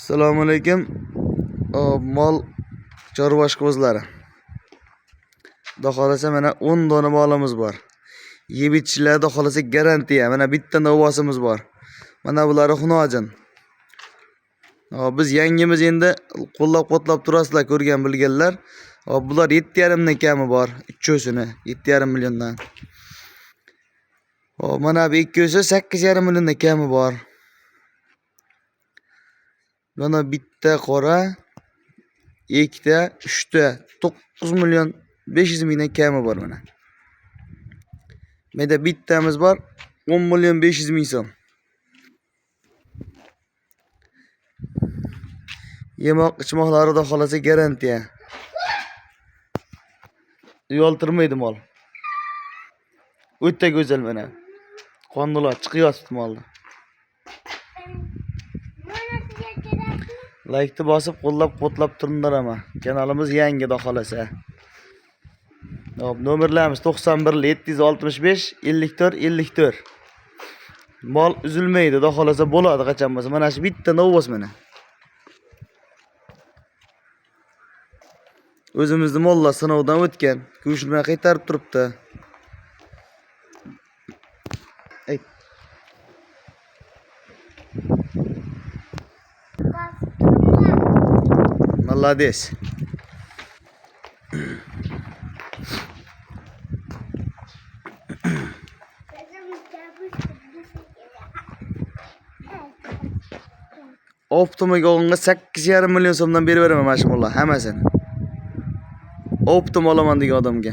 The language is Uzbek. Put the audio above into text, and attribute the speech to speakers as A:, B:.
A: Assalomu alaykum. Mol chorva ishqibozlari. Xudo xolasa mana 10 dona molimiz bor. Yeb ichishlar xudo xolasa garantiya. Mana bitta novvosimiz bor. Mana bulari xunojin. Hop, biz yangimiz endi qo'llab-quvvatlab turasizlar ko'rgan bilganlar. Hop, bular 7,5 dan kami bor, uchovsini 7,5 milliondan. Hop, mana bu ikkovsi 8,5 milliondan kami bor. Mana bitta qora, ikkita, uchta 9 million 500 mingdan kami bor mana. Menda bittamiz bor 10 million 500 ming so'm. Yemoq ichmoqlari xudo xolasa garantiya. Uyaltirmaydi mol. O'ta go'zal mana. Qondilar chiqyapti molni. Laykni bosib qo'llab-quvvatlab turinglar ama. Kanalimiz yangi xudo xolasa. Hop, nomerlarimiz 91 765 54 54. Mol uzilmaydi, xudo xolasa bo'ladi qachon bo'lsa. Mana shu bitta novvos mana. O'zimizni mollar sinovdan o'tgan. Go'sht bilan qaytarib turibdi. Ey. Молодец. Optimiga olganga 8,5 million so'mdan berib beraman mana shu mollar hammasini. Optim olaman degan odamga.